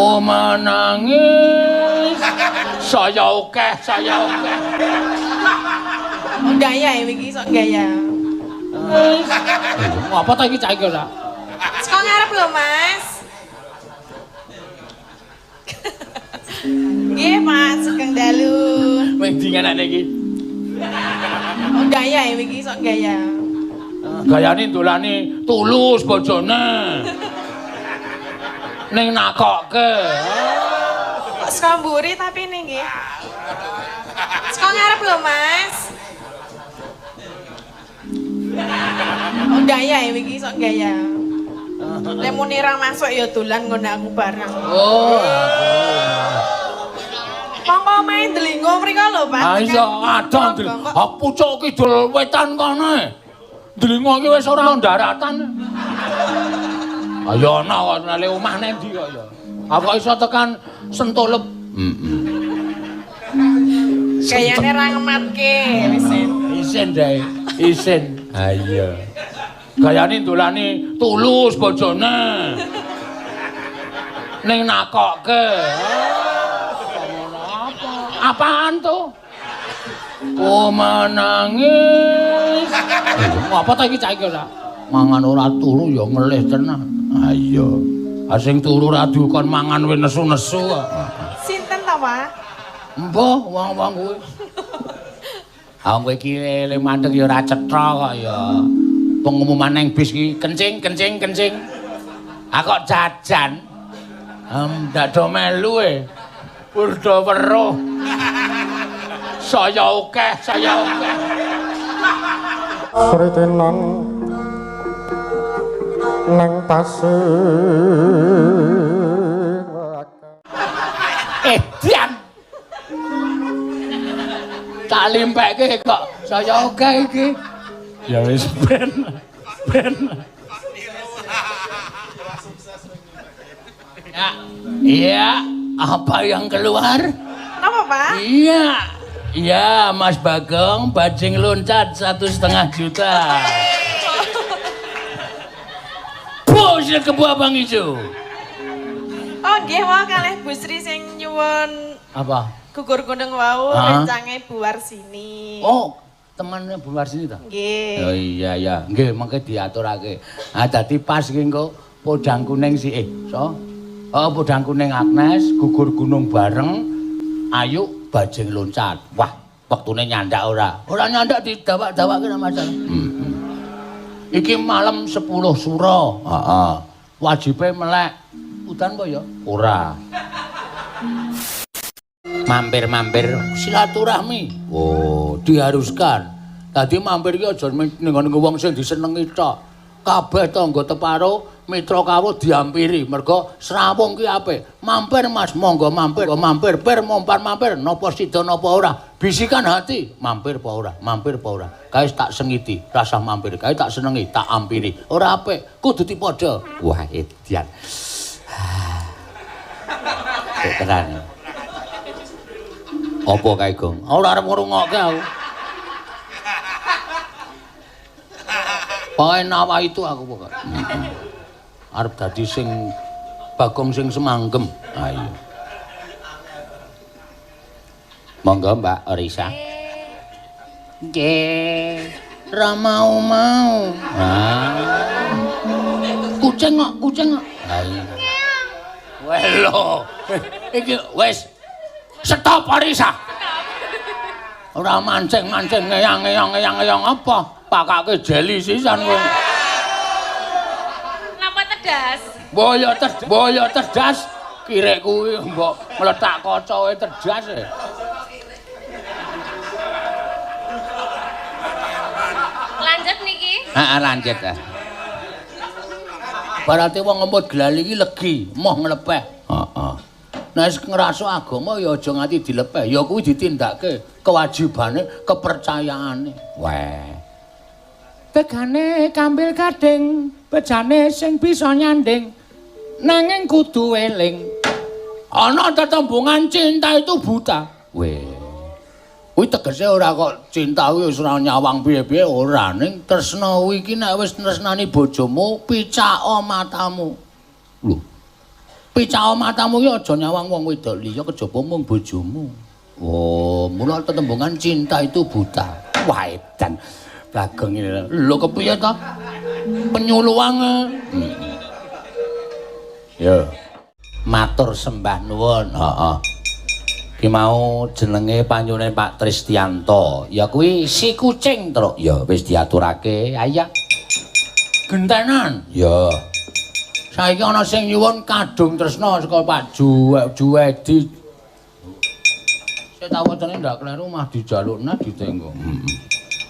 Ku menangis. Saya akeh, saya akeh. Oh, gaya ya iki sok gaya. Ngapa ta iki cah iki ora? Saka ngarep lho, Mas. Nggih, Pak, sugeng dalu. Wing ndi ngenane iki? Oh, gaya ya iki sok gaya. Gayane dolane tulus bojone. Ning nakokke. Kok saka mburi tapi ning nggih. Saka ngarep lho, Mas. Oh, gaya ya iki sok gaya. Lek muni ra masuk ya dolan nggon aku bareng. Oh. Monggo main delingo mriko lho, Pak. Ah iya, adoh. Ah pucuk kidul wetan kono. Delingo iki wis ora ndaratan. Ayo ana kok nale omah nang ndi kok ya. Aku kok iso tekan Sentolep. Heeh. Gayane ra ngematke wis. Isin dae, isin. Ha iya. Gayane dolane tulus bojone. Ning nakokke. Ngono apa? Apaan tuh? Ku menangis. Ngapa ta iki cah iki ora? Mangan ora turu ya ngelih tenan. Ha iya. Ah sing turu ra dikon mangan wis nesu-nesu kok. Sinten ta, Pak? Mbah, wong-wong kuwi. Ah kowe iki le mandeg ya ora cetha kok ya. Pengumuman nang bis iki kencing kencing kencing. Ah kok jajan. Ndak do melu e. Purda weruh. Saya akeh, saya akeh. Kritenan nang pasir. Edan. Tak limpekke kok saya akeh iki. Ya wis ben. Ben. Ya. Iya, apa yang keluar? Napa, Pak? Iya. Iya, Mas Bagong bajing loncat 1,5 juta. Bos kebu abang ijo. Oh, nggih wau kalih Bu Sri sing nyuwun apa? Gugur gunung wau rencange Bu Warsini. Oh, temannya Bu Warsini ta? Nggih. Oh iya ya, nggih mengke diaturake. Ah dadi pas iki engko podang kuning si so. Oh, podang kuning Agnes gugur gunung bareng ayu bajing loncat. Wah, wektune nyandak ora? Ora nyandak didawak-dawakke ora masalah. Iki malam 10 Suro. Heeh. Wajibe melek. Udan apa ya? Ora. Mampir-mampir silaturahmi. Oh, diharuskan. Dadi mampir iki aja ning nggone wong sing disenengi tok. Kabeh tangga teparo, mitra kawruh diampiri mergo srawung ki apik. Mampir Mas, monggo mampir, mampir, pir mompar mampir, napa sida napa ora. Bisikan hati, mampir apa ora, mampir apa ora. Kae tak sengiti, rasah mampir, kae tak senengi, tak ampiri. Ora apik, kudu dipadha. Wah, edian. Tenan. Apa kae, Gong? Ora arep ngrungokke aku. Pokoke nawa itu aku pokoke. Arep dadi sing Bagong sing semanggem. Ha iya. Monggo Mbak Orisa. Nggih. Ra mau-mau. Ah. Kucing kok, kucing kok. Ha iya. Weh lho. Iki wis stop Orisa. Ora mancing-mancing ngeyang-ngeyang apa? Pakake jeli sisan kowe. Napa tedas? Boyo tedas, boyo tedas. Kirek kuwi mbok mletak kacae tedas e. Lanjut niki. Heeh, lanjut ah. Berarti wong ngemut glali iki legi, moh nglepeh. Heeh. Nek wis ngrasuk agama ya aja nganti dilepeh, ya kuwi ditindakke kewajibane, kepercayaane. Weh. Tegane kambil gading, bejane sing bisa nyanding, nanging kudu eling. Ana tetembungan cinta itu buta. Weh. Kuwi tegese ora kok cinta kuwi wis ora nyawang piye-piye ora, ning tresna kuwi iki nek wis tresnani bojomu, picaka matamu. Lho. Picak matamu ki aja nyawang wong wedok liya kejaba mung bojomu. Oh, mula tetembungan cinta itu buta. Wah, edan. Bagong ngene lho. Kepiye ta? Penyuluang. Ya. Matur sembah nuwun. Heeh. Ki mau jenenge panjenengane Pak Tristianto. Ya kuwi si kucing, Truk. Ya wis diaturake. Ayo. Gentenan. Ya. Saiki ana sing nyuwun Kadung Tresna saka Pak Juwedi. Saya tau wacane ndak kleru mah dijalukna ditenggo.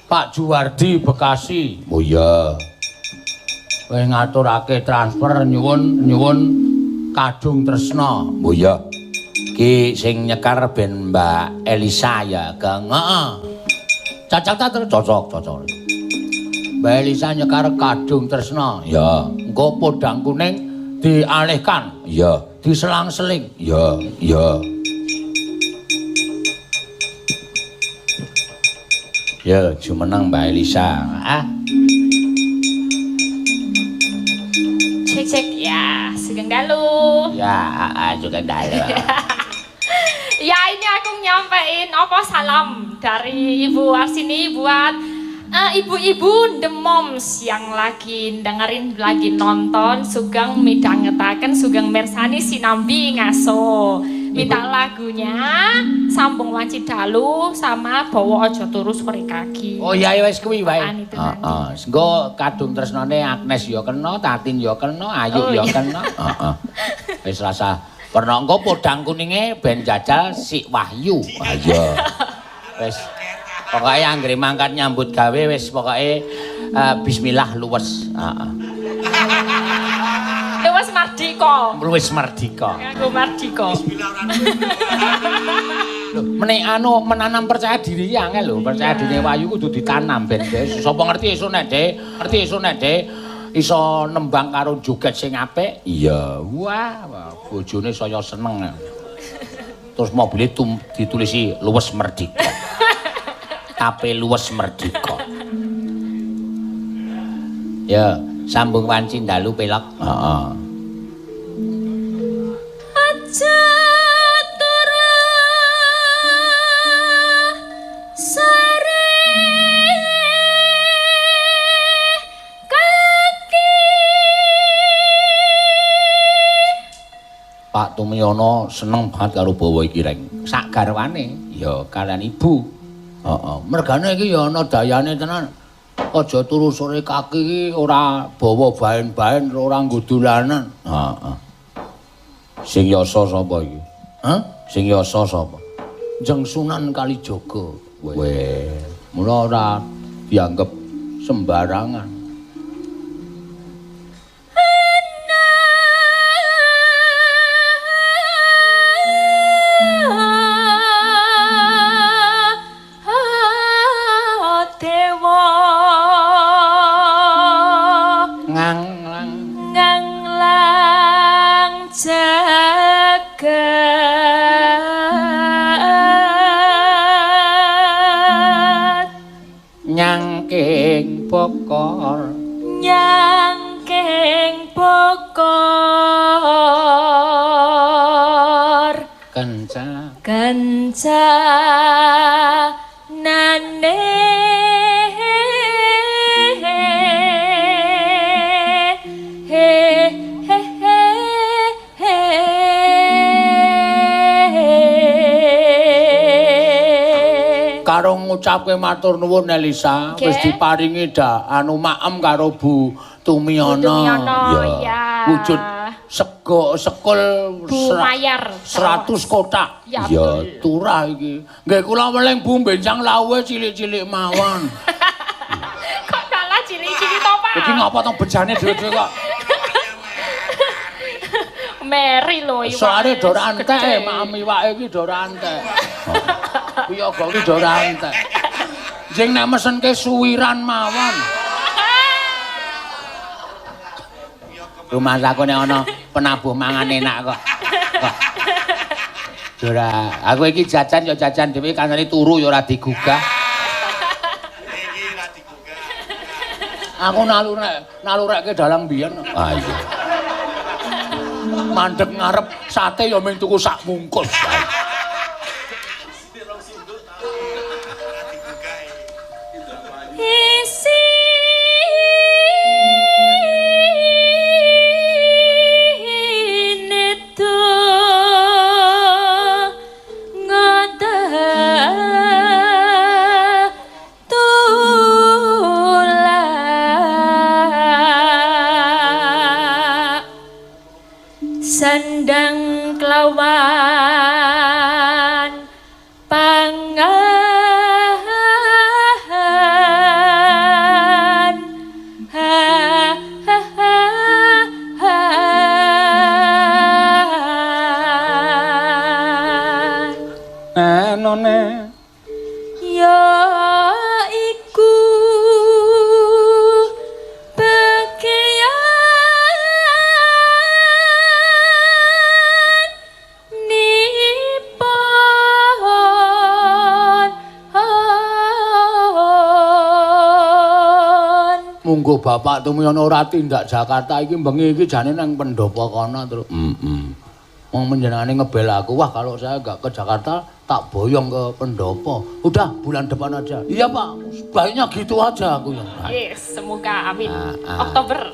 Pak Juwardi Bekasi. Oh iya. Wis ngaturake transfer nyuwun Kadung Tresna. Oh iya. Ki sing nyekar ben Mbak Elisa ya, Kang. Heeh. Cocok ta, cocok, cocok. Mbak Elisa nyekar Kadung Tresna. Ya, engko podang kuning dialihkan. Ya, diselang-seling. Ya, ya. Ya, jumeneng Mbak Elisa. Ah. Cek cek ya, sugeng dalu. Ya, sugeng dalu. Ya, ini aku nyampein apa salam dari Ibu Arsini buat ibu-ibu The Moms yang lagi dengerin, lagi nonton, sugeng midhangetaken, sugeng mirsani sinambi ngaso. Minta lagunya Sambung Wanci Dalu sama Bawa Aja Turu Sore Kaki. Oh iya wis kuwi wae. Heeh. Engko Kadung Tresnane Agnes ya kena, Tatin ya kena, Ayu ya kena. Heeh. Wis rasa perna engko podang kuninge ben jajal si Wahyu. Ha iya. Wis pokoke anggere mangkat nyambut gawe wis pokoke bismillah luwes. Heeh. Luwes mardika. Luwes mardika. Nganggo mardika. Lho, menek anu menanam percaya diri angel lho, percaya diri Wahyu kudu ditanam ben sapa ngerti esuk nek dhe, ngerti esuk nek dhe iso nembang karo joget sing apik. Iya. Wah, bojone saya seneng. Terus mobile ditulisi Luwes Merdeka. Tape Luwes Merdeka. Ya, Sambung Wanci Dalu pelok. Heeh. Aja turu sore kaki. Pak Tumiono seneng banget karo bawa iki reng. Sak garwane ya kalian ibu. Heeh. Mergane iki ya ana dayane tenan. Aja turu sore kaki iki ora bawa baen-baen, ora nggo dolanan. Heeh. Sing yasa sapa iki? Hah? Sing yasa sapa? Jeng Sunan Kalijaga. Weh, mula ora dianggep sembarangan. Nyangking bokor, nyangking bokor, kenca kencanane he he he he. Karo ngucapke matur nuwun Elisa, wis diparingi anu maem karo Bu Tumiono. Ya. Wujud sego sekul Bu Mayar 100 kotak. Ya, ya turah iki. Nggih kula weling Bu bencang lawuhe cilik-cilik mawon. Kok kalah cilik-cilik to, Pak? Iki ngapa to bejane dhewe-dhewe kok? Meri lho iwake. Soale do ora entek, maem iwake iki do ora entek. Piye kok iki do ora entek. Jeng nek mesenke suwiran mawon. Rumah aku nek ana penabuh mangan enak kok. Ora, aku iki jajan ya jajan dhewe kancane turu ya ora digugah. Iki ora digugah. Aku nalureke dalang biyen. Ah iya. Mandek ngarep sate ya mung tuku sak bungkus. Sandang kelawan pangan ha ha ha ha. Enone ya iku munggo bapak tumiyono ora tindak Jakarta iki bengi iki jane nang pendopo kono terus. Heeh. Wong menjenengane ngebel aku, wah kalau saya enggak ke Jakarta tak boyong ke pendopo. Udah bulan depan aja. Iya, Pak. Baiknya gitu aja aku yang. Yes, semoga amin. Oktober.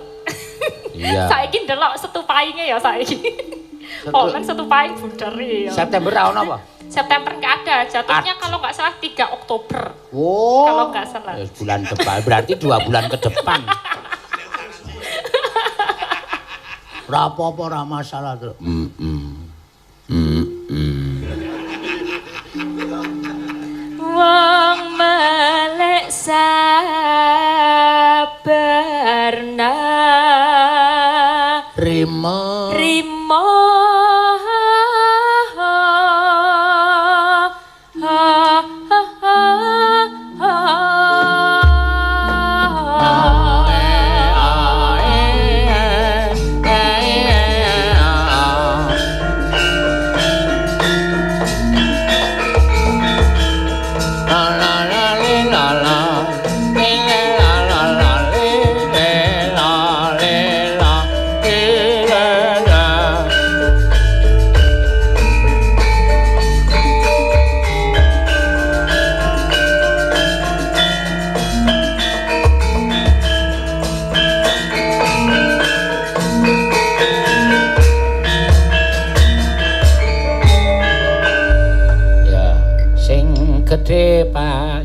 Iya. Saiki ndelok setu painge ya saiki. Oh, kan setu paing bunder ya. September ra ono apa? September nggak ada, jatuhnya kalau nggak salah 3 Oktober. Oh. Kalau nggak salah. Ya, bulan depan, berarti 2 bulan ke depan. Ora apa-apa, ora masalah terus. Wong melek sabarna rima rima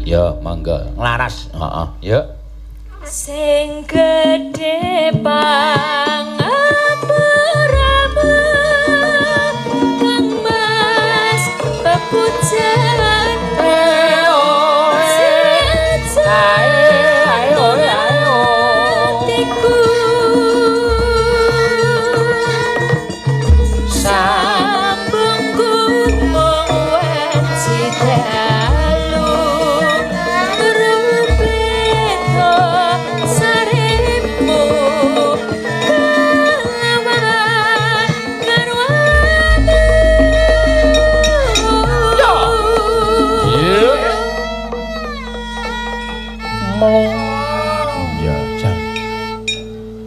Ya monggo nglaras. Heeh, yuk. Sing gedhe pangapuramu Kang Mas pepujan. Ayo ayo atiku sambungku mung wanci dalu. Ya, jan.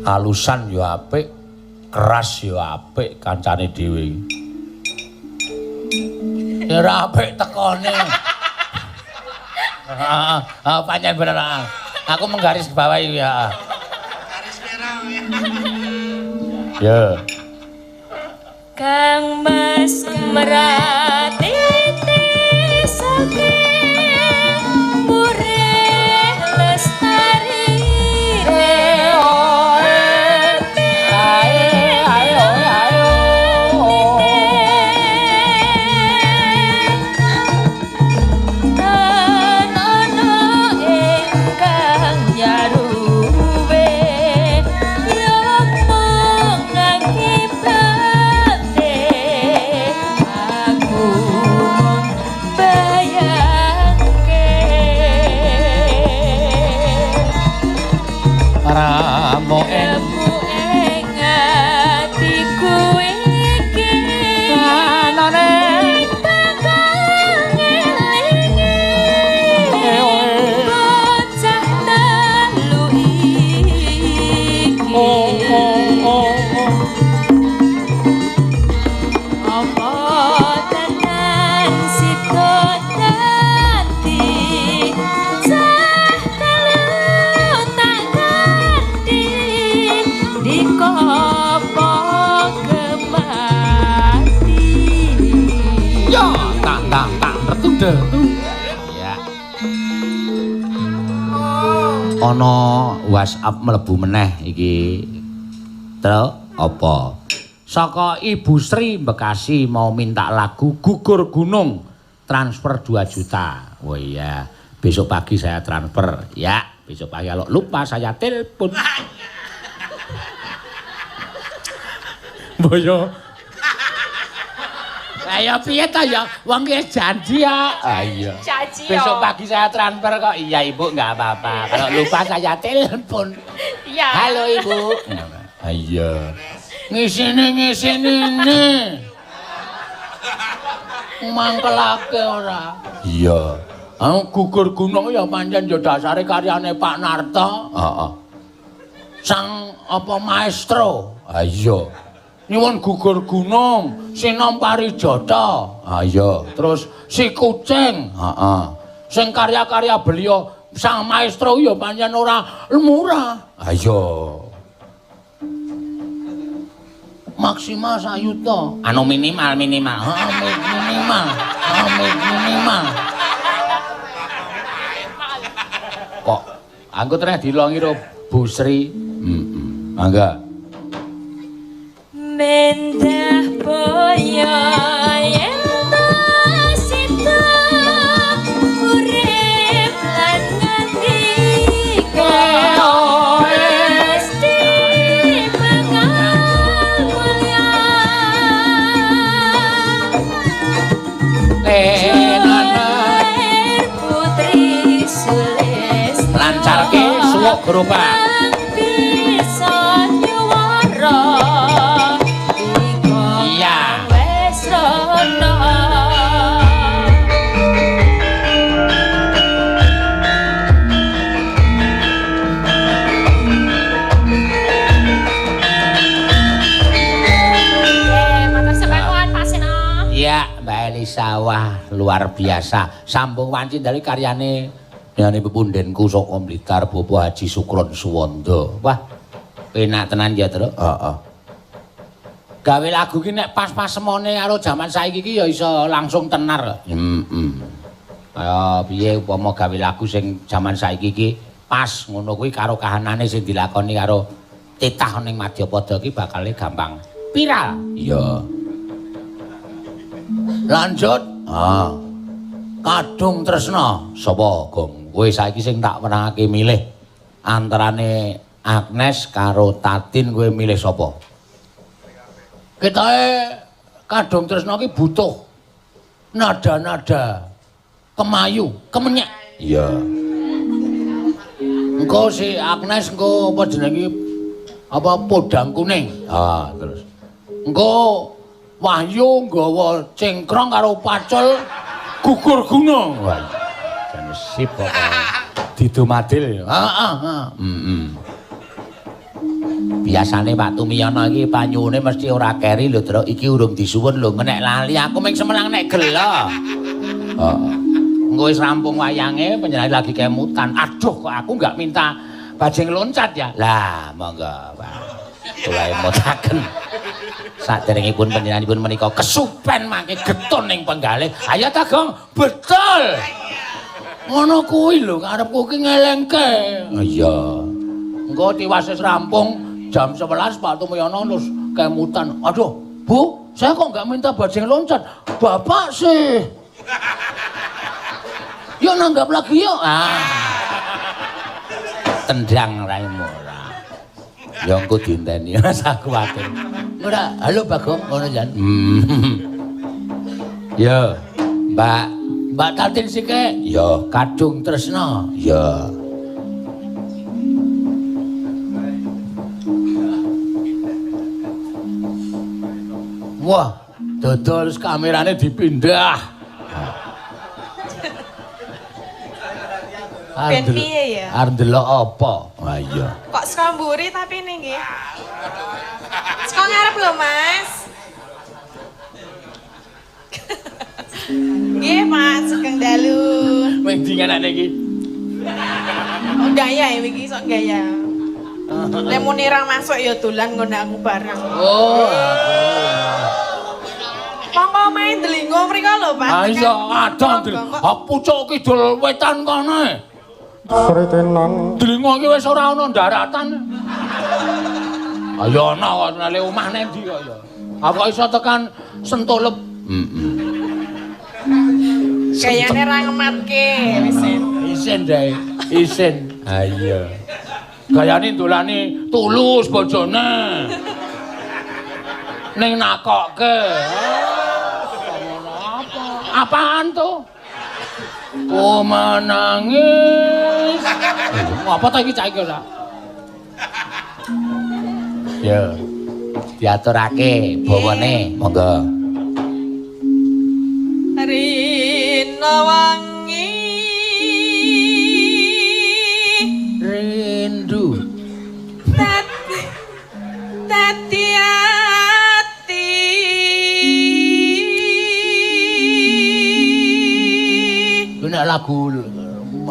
Alusan ya apik, keras ya apik kancane dhewe. Ya ora apik tekone. Heeh, pancen bener. Aku menggaris bawahi ya. Garis merah ya. Ya. Kang Mas meratiti saking aku. Tenan sida dadi cah telu tak ganti dikopo kemati. Ya, tak tak tak tertu. Ya. Ana WhatsApp mlebu meneh iki. Truk apa? Saka Ibu Sri Bekasi mau minta lagu Gugur Gunung, transfer 2 juta. Oh iya, besok pagi saya transfer. Ya, besok pagi kalau lupa saya telepon. Boyo. Ayo piye ta ya? Wong ki janji ya. Ah iya. Janji. Besok pagi saya transfer kok. Iya Ibu, enggak apa-apa. Kalau lupa saya telepon. Iya. Halo Ibu. Iya. Ngisini ngisini ne. Mangkelake ora. Iya. Aku Gugur Gunung ya pancen ya dasare karyane Pak Narto. Heeh. Sang apa maestro. Ah iya. Nyuwun Gugur Gunung, Sinom Parijata. Ah iya. Terus Si Kucing. Heeh. Sing karya-karya beliau sang maestro ya pancen ora murah. Ah iya. Maksimal sayuta. Anu minimal minimal. Heeh, minimal. Heeh, minimal. Kok aku terus dilongi karo Bu Sri. Heeh. Mangga. Mendah boyo yen ta sita urip lan ngendika mesti bakal mulya. Putri Sulistyo Lancarke suwuk gerobak. Bisa nyuwara. Iya. Wes rono. Matur sembah Pak Seno. Iya, Mbak Elisa, wah luar biasa. Sambung wanci dari karyane yani pepundenku saka Blitar Bapak Haji Sukron Suwondo. Wah, enak tenan ya, Truk. Heeh. Gawe lagu ki nek pas-pas semone karo jaman saiki ki ya iso langsung tenar. Heeh. Kaya piye upama gawe lagu sing jaman saiki ki pas ngono kuwi karo kahanane sing dilakoni karo titah ning Madyapada ki bakale gampang viral. Iya. Lanjut. Ah. Kadung Tresna. Sapa, Gong? Kowe saiki sing tak wenangake milih antarane Agnes karo Tatin, kowe milih sapa? Ketoke Kadung Tresna ki butuh nada-nada kemayu, kemenyek. Iya. Engko si Agnes engko apa jenenge apa podang kuning. Ah, terus. Engko Wahyu nggawa cengkrong karo pacul gugur gunung. Wah, jane sip pokoke. Didomadil. Heeh, heeh. Heeh. Biasane Pak Tumiyono iki panyuwune mesti ora keri lho, Truk. Iki urung disuwun lho, nek lali aku ming semenang nek gelo. Heeh. Engko wis rampung wayange panjenengan lagi kemutan. Aduh, kok aku enggak minta bajing loncat ya. Lah, monggo, Pak. Kula emotaken. Saderengipun panjenenganipun menika kesupen mangke getun ning penggalih. Ayo ta, Gong. Betul. Ngono kuwi lho, karepku ki ngelengke. Iya. Engko tiwas wis rampung jam 11 Pak Tumiyono terus kemutan. Aduh, Bu, saya kok enggak minta bajing loncat? Bapak sih. Yuk nanggap lagi yuk. Ah. Tendang raimu ora. Ya engko dienteni, rasa kuwatir. Ora, halo Bagong, ngono jan. Ya, Mbak, Mbak Tatin sike. Ya, Kadung Tresna. Ya. Wah, dodol kamerane dipindah. Ben piye ya? Arep ndelok apa? Wah iya. Kok saka mburi tapi ini nggih. Saka ngarep lho, Mas. Nggih, Pak, sugeng dalu. Wing ndi anake iki? Oh, gaya ya iki sok gaya. Lek muni ra masuk ya dolan nggon aku bareng. Oh, Monggo main delingo mriko lho, Pak. Ah iya, adang Monggo, pucuk kidul wetan kono. Sritenan. Delingo iki wis ora ana daratan. Ayo ana kok nale omah nang ndi kok ya. Aku iso tekan Sentolep. Heeh. Kayane ra ngematke wis. Isin dae, isin. Ha iya. Gayane dolane tulus bojone. Ning nakokke. Ngono apa? Apaan tuh? Ku menangis. Apa ta iki cah iki ora? Ya. Diaturake bawane, monggo. Rina wangi rindu dadi ati. Kuwi nek lagu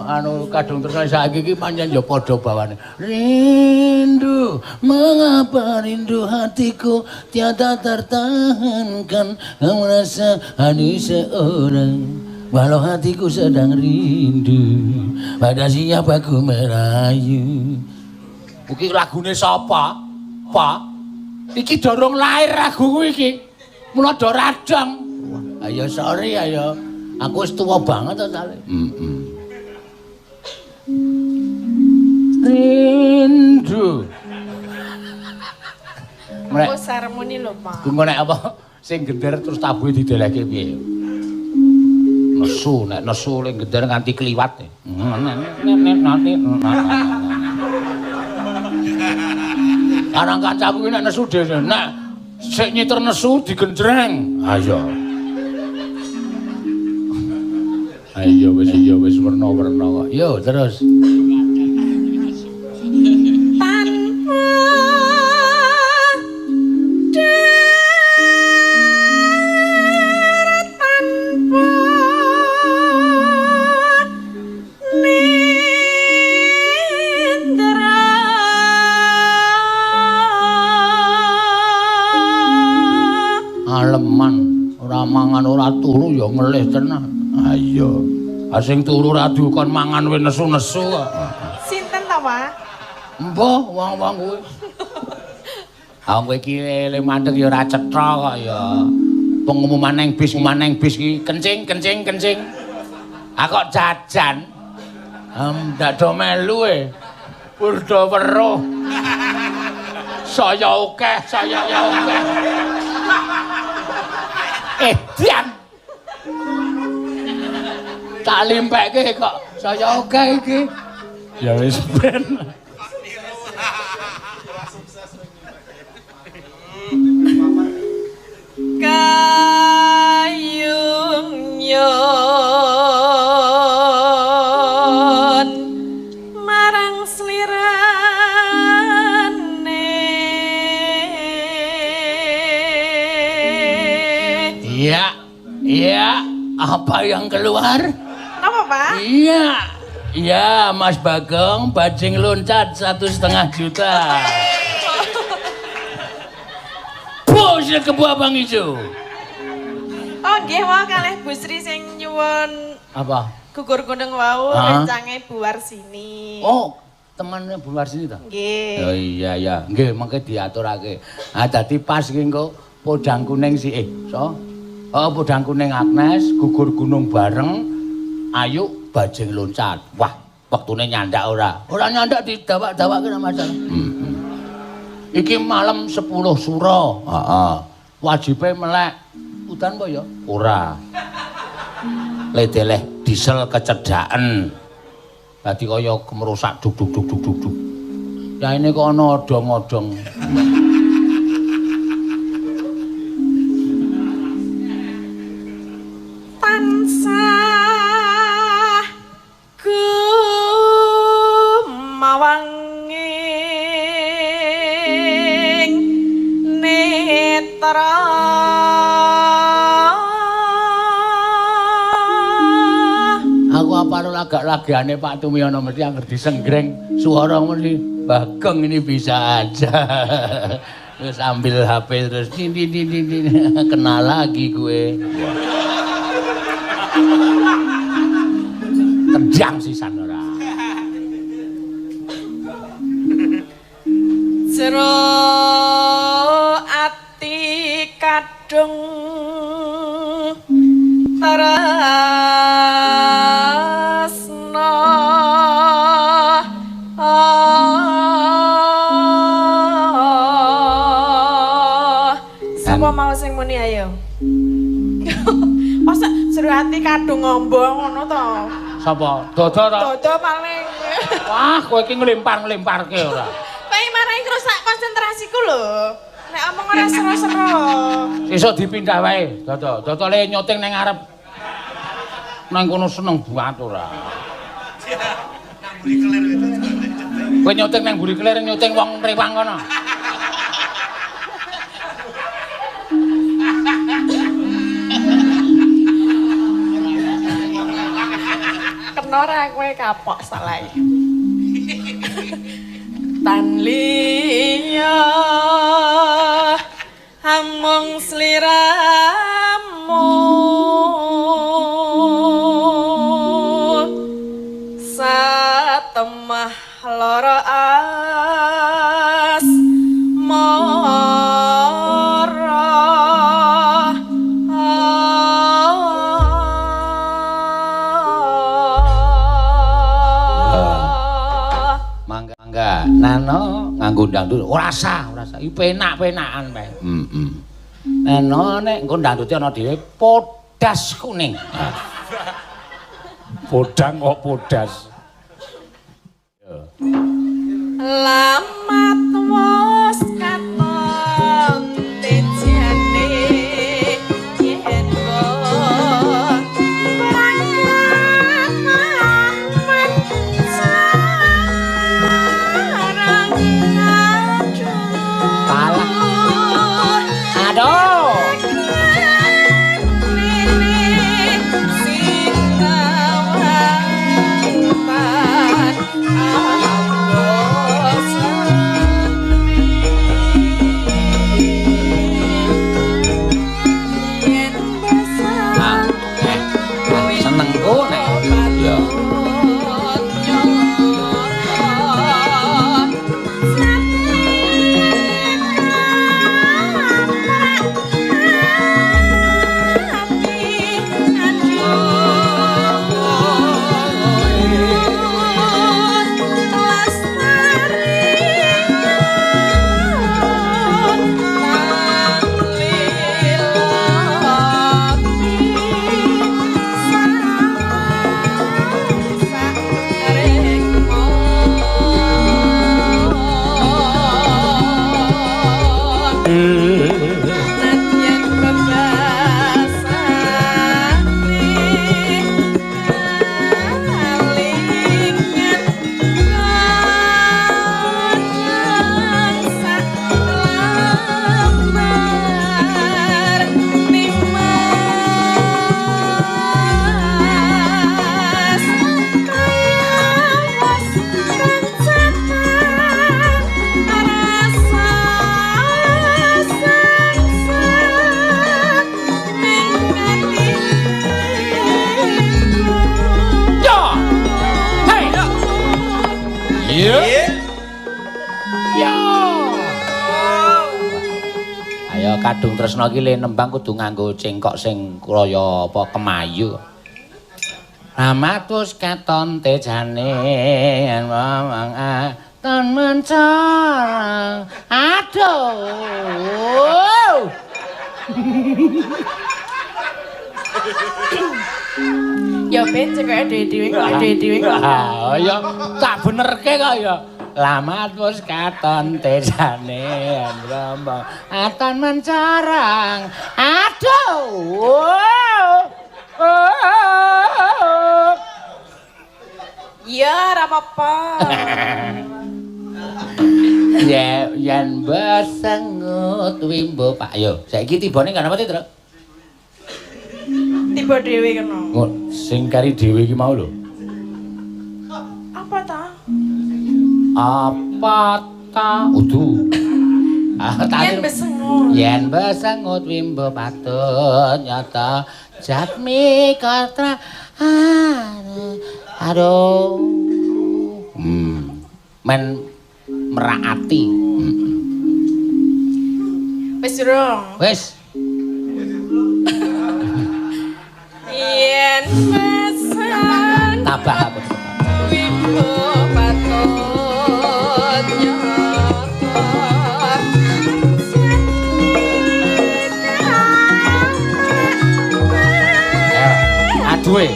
anu kadung tresna saiki iki pancen ya padha bawane. Rindu, mengapa rindu hatiku tiada tertahankan, merasa hati seorang walau hatiku sedang rindu pada siapa ku merayu. Iki lagune sapa? Apa? Iki dorong lahir lagu kuwi iki. Mula do radang. Ayo sorry ayo. Aku wis tuwa banget to sale. Heeh. Rindu. Aku seremoni lho, Pak. Ku nek apa sing gender terus tabuhe didelehke piye? Nesu, nek nesu le gender nganti kliwat. Karang kancaku iki nek nesu dhewe, nek sik nyiter nesu digenjreng. Ayo. Ayo wis iya wis werna-werna kok. Yo terus. Tanpa darat tanpa nindra aleman ora mangan ora turu ya ngelih tenan. Ayo. Ah sing turu ra dikon mangan wis nesu-nesu kok. Sinten ta, Pak? Mbah wong-wong kuwi. Ah kowe iki le mandeg ya ora cetha kok ya. Pengumuman nang bis, pengumuman nang bis iki kencing, kencing, kencing. Ah kok jajan. Ndak do melu e. Purda weruh. Saya akeh, saya akeh. Edian. Tak limpekke kok saya akeh iki. Ya wis ben. Kayung yon marang slirane. Iya, iya, apa yang keluar? Apa, Pak? Iya, iya, Mas Bagong bajing loncat 1,5 juta. Bos kebu abang ijo. Oh nggih wau kalih Bu Sri sing nyuwun apa? Gugur gunung wau rencange Bu Warsini. Oh, temannya Bu Warsini ta? Nggih. Oh iya iya, nggih mengke diaturake. Ah dadi pas iki engko podang kuning si so. Oh, podang kuning Agnes gugur gunung bareng ayu bajing loncat. Wah, wektune nyandak ora? Ora nyandak didawak-dawakke ora masalah. Iki malam 10 suro. Heeh. Wajibe melek. Udan apa ya? Ora. Ledeleh diesel kecedhaken. Dadi kaya kemerusak duk duk duk duk duk duk. Ya ini kok ana odong-odong. Tansah gumawanging netra. lagak-lagane Pak Tumiono mesti angger disenggreng suara mesti Bagong ini bisa aja. Terus ambil HP terus din din din din, din. Kena lagi gue. Tendang sisan ora. Jero ati kadung tresna Sapa mau sing muni ayo? Masa jero ati kadung ngombo ngono to? Sapa? Dodo to? Dodo paling. Wah, kowe iki nglempar-nglemparke ora. Kowe marahi ngrusak konsentrasiku lho. Nek omong ora seru-seru. Sesuk dipindah wae, Dodo. Dodole nyuting ning ngarep. Nang kono seneng banget ora. Nang mburi kelir itu. Kowe nyuting nang mburi kelir nyuting wong rewang kono. Kena ora kowe kapok salah. Tan liya amung sliramu satemah lara asmara. Mangga nano nganggo dangdut ora sah, ora sah. Iki penak-penakan bae. Heeh. Nano nek engko dangdute ana dhewe podas kuning. Podang kok podas. Lamat wis katon tejane yen kok berangkat mamet sarang aduh. Kalah. Aduh. Senengku nek ya. Ayo kadung tresna iki le nembang kudu nganggo cengkok sing kaya apa kemayu. Ramatus katon tejane yen wong aton mencorong. Aduh. Ya ben cekoke dhewe-dhewe kok dhewe-dhewe kok. Ah ya tak benerke kok ya. Lamat wis katon tejane yen wong aton mencorong. Aduh. Ya ora apa-apa. Ya yen besengut wimbo Pak. Yo saiki tibane kan apa, Truk? Tiba dhewe kena. Sing kari dhewe iki mau lho. Apa ta udu. Ah, Yen besengut. Yen besengut wimbo patut nyata jatmi katra. Aduh. Men merak ati. Wis durung. Wis. Yen besengut tabah aku. Wimbo patut nyata. Aduh.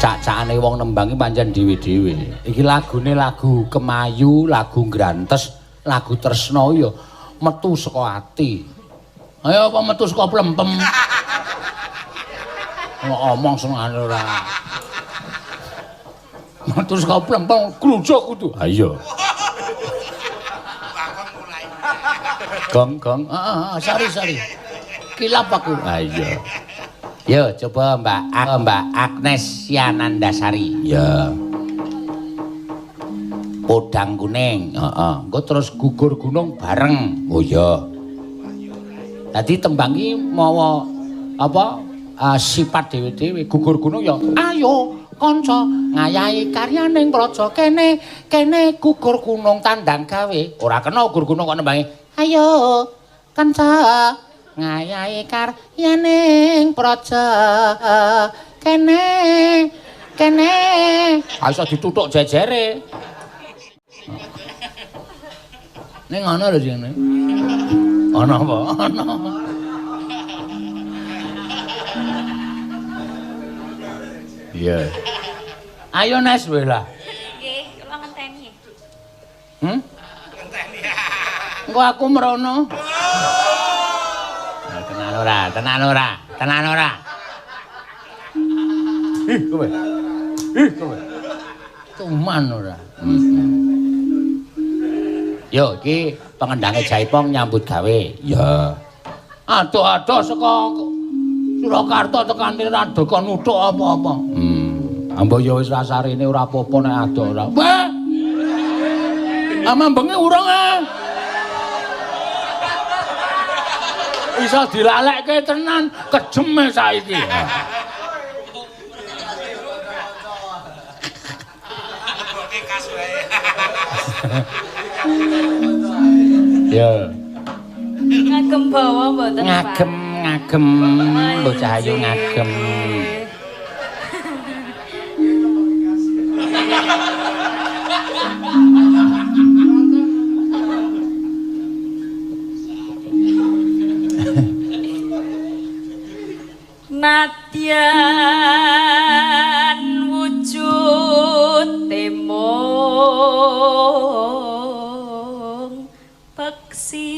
Cak-cakane wong nembang iki pancen dhewe-dhewe. Iki lagune lagu kemayu, lagu ngrantes, lagu tresna ya metu saka ati. Ayo apa metu saka plempem. Ngomong senengane ora. Metu saka plempem klujuk kudu. Ha iya. Gong gong. Heeh, sorry sorry. Kilap aku. Ha iya. Yo coba Mbak Agnes Yanandasari. Ya. Podang kuning, heeh. Engko terus gugur gunung bareng. Oh iya. Dadi tembang iki mawa apa sifat dhewe-dhewe. Gugur gunung ya ayo kanca ngayahi karyaning praja kene, kene gugur gunung tandang gawe. Ora kena gugur gunung kok nembangi. Ayo kanca ngayahi karyaning praja kene kene. Ha iso dituthuk jejere. Ning ana lho jenenge. Ana apa? Ana. Iya. Ayo Nes wae lah. Nggih, kula ngenteni. Ngenteni. Engko aku mrono. Tenan ora, tenan ora, tenan ora. Ih, kowe. Ih, kowe. Cuman ora. Yo, iki pengendange Jaipong nyambut gawe. Ya. Adoh-adoh saka Surakarta tekan Radaka nuthuk apa-apa. Ambo ya wis rasarene ora apa-apa nek adoh ora. Wah. Amambengi urung ah. Iso dilalekke tenan, kejeme saiki. Leboke kas wae. Ya. Ngagem bawa mboten, Pak? Ngagem, ngagem, bocah ayu ngagem. Nadyan wujud temung peksi.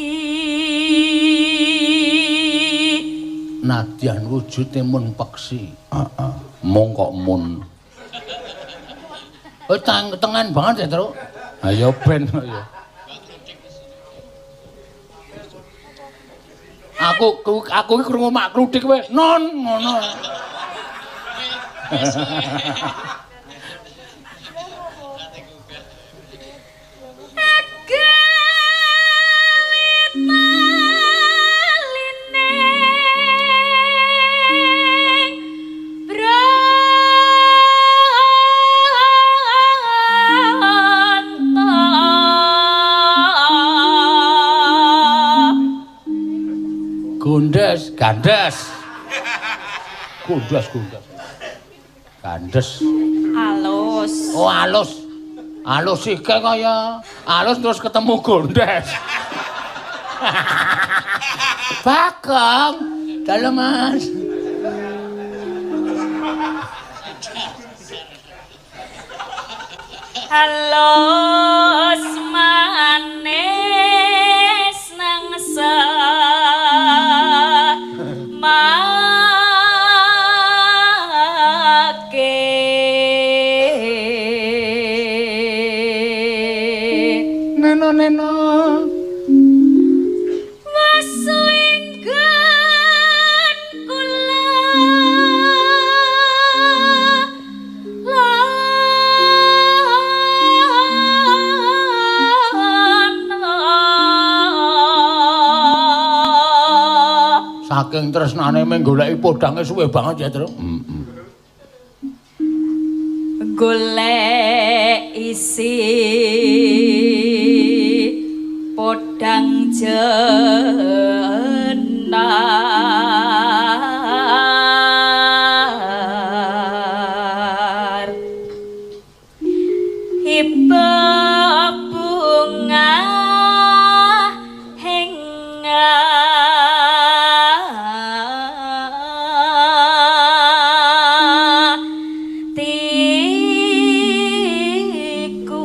Nadyan wujud mun peksi. Heeh. Mung kok mun. Oh, tengen banget ya, Truk. Ayo ben ya. Aku iki krungu mak kluthik kowe non ngono. Gondes, gandes. Gondes, gondes. Gandes. Alus. Oh, alus. Alus iki kaya alus terus ketemu gondes. Bagong, dalem Mas. Halus manis Neno neno. Wasuinggan kula lana. Saking tresnane mung goleki podhange suwe banget ya, Tru. Heeh. Golek isi podang jenar iba bunga hingga tiku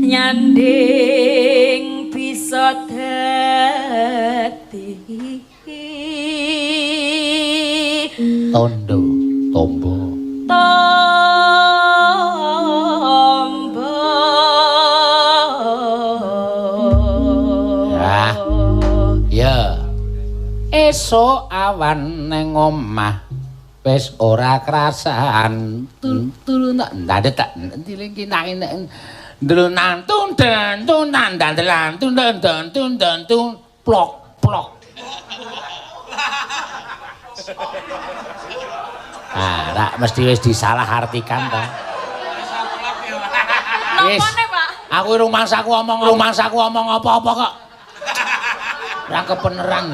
nyanding bisa dadi Tondo, tombo. Tombo. Ah. Ya. Esuk awan neng omah wis ora krasan. Turu tak ndade tak ndiling kinang ndlunan tun den tun nan dan delan tun den den tun den tun plok plok. Ah, rak mesti wis disalahartikan ta. Wis. Nopone, Pak? Aku rumangsaku omong apa-apa kok. Ora kepeneran.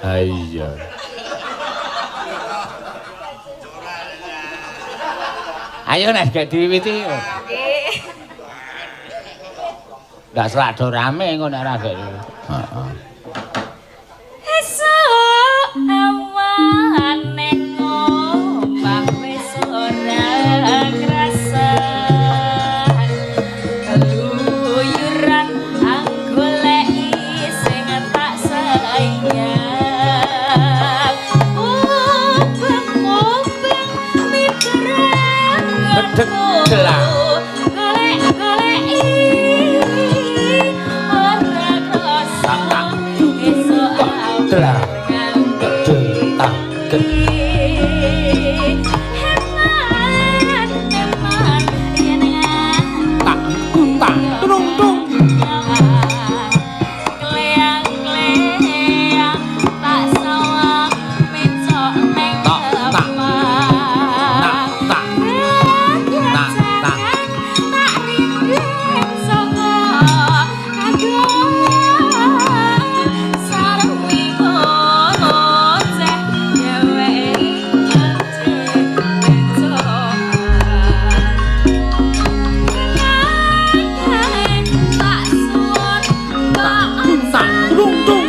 Ha iya. Ayo nek gak diwiwiti. Nggih. Ndak selak do rame engko nek ora gak. Heeh. Esuk awan neng omah wis ora krasan. Keluyuran anggoleki sing tak sayang. Ubeng-ubeng mitrang Bedhek gelang. Golek-goleki ora krasa. Esuk awan Gelang. Gedhe tak Heman, heman, yen tak tak tung tung. Kleang-kleang tak sawang mecok neng Tak, tak. kepang. Tak tak. Tak, tak. Tak rinding saka kadohan sarwi ngoceh dheweke ngoceh becokan. Tak suwun tak Tak tung tung.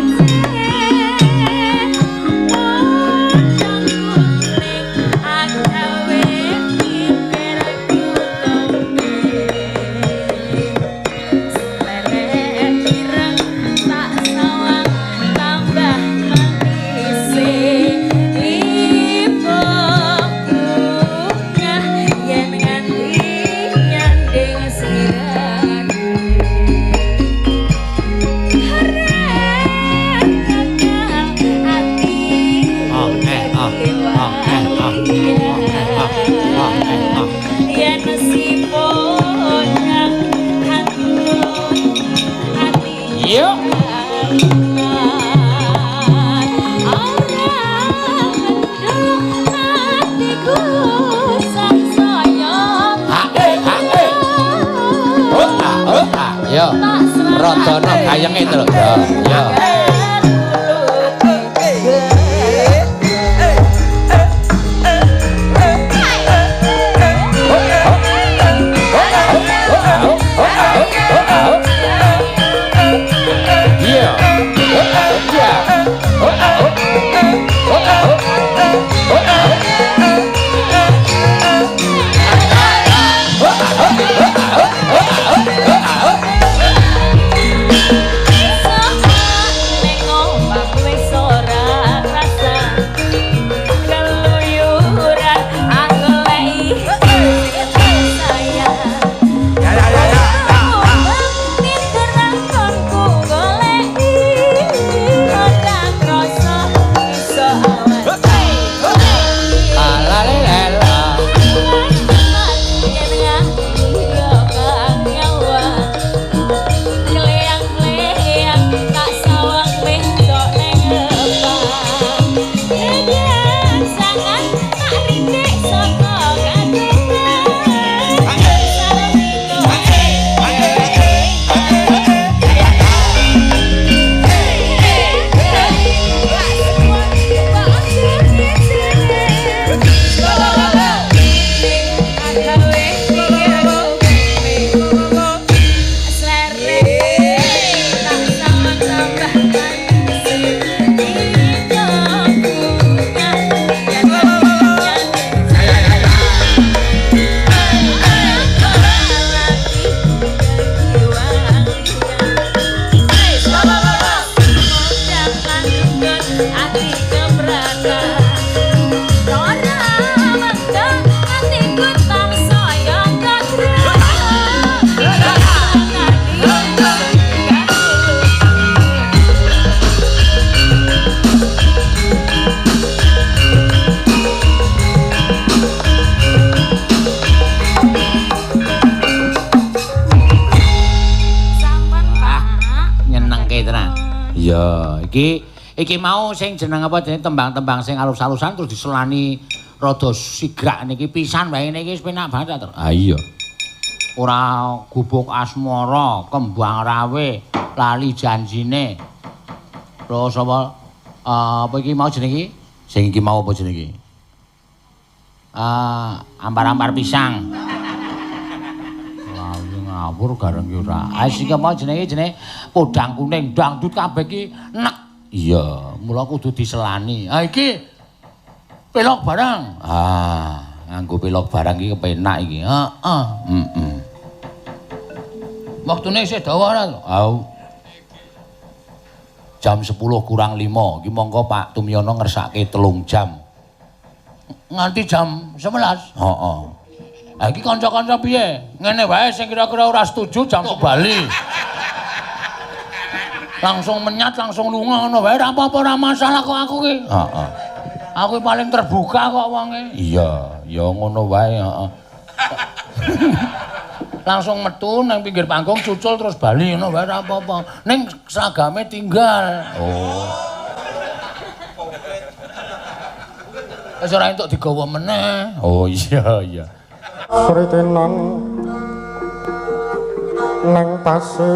Ah, eh, ah, ah, eh, ah, ah, eh, ah, ah, eh, ah. Yen si podang hantut ati Yo. Ora mendung atiku sangsaya. Ha eh ha eh. Oh ah oh ah. Yo. Radana gayenge to lho. Yo. Yo. Iya. Iya. Esok Ati keberatan ora mendeng atiku tansaya kagrah. Sampun, Pak. Nyenengke tenan. Iya, iki mau sing jeneng apa jenenge tembang-tembang sing alus-alusan terus diselani rada sigrak niki pisan wae niki wis penak banget to. Ah iya. Ora gubuk asmara, kembang rawe, lali janjine. Terus apa apa iki mau jenenge iki? Sing iki mau apa jenenge iki? Ampar-ampar pisang. Lali ngawur gareng ki ora. Ah sing mau jenenge jenenge podang kuning dangdut kabeh iki nek. Iya, mula kudu diselani. Ah iki pelok barang. Ah, nganggo pelok barang iki kepenak iki. Heeh, heeh. Waktune isih dawa ora? Au. Jam 10 kurang 5. Iki monggo Pak Tumyono ngersake 3 jam. Nganti jam 11. Heeh. Ah iki kanca-kanca piye? Ngene wae sing kira-kira ora setuju jam bali. Langsung menyat, langsung lunga ngono wae ora apa-apa, ora masalah kok aku ki. Heeh. Aku paling terbuka kok wonge. Iya, ya ngono wae, heeh. Langsung metu nang pinggir panggung cucul terus bali ngono wae ora apa-apa. Ning seragame tinggal. Oh. Wis ora entuk digawa meneh. Oh iya, iya. Sritenan nang pasir.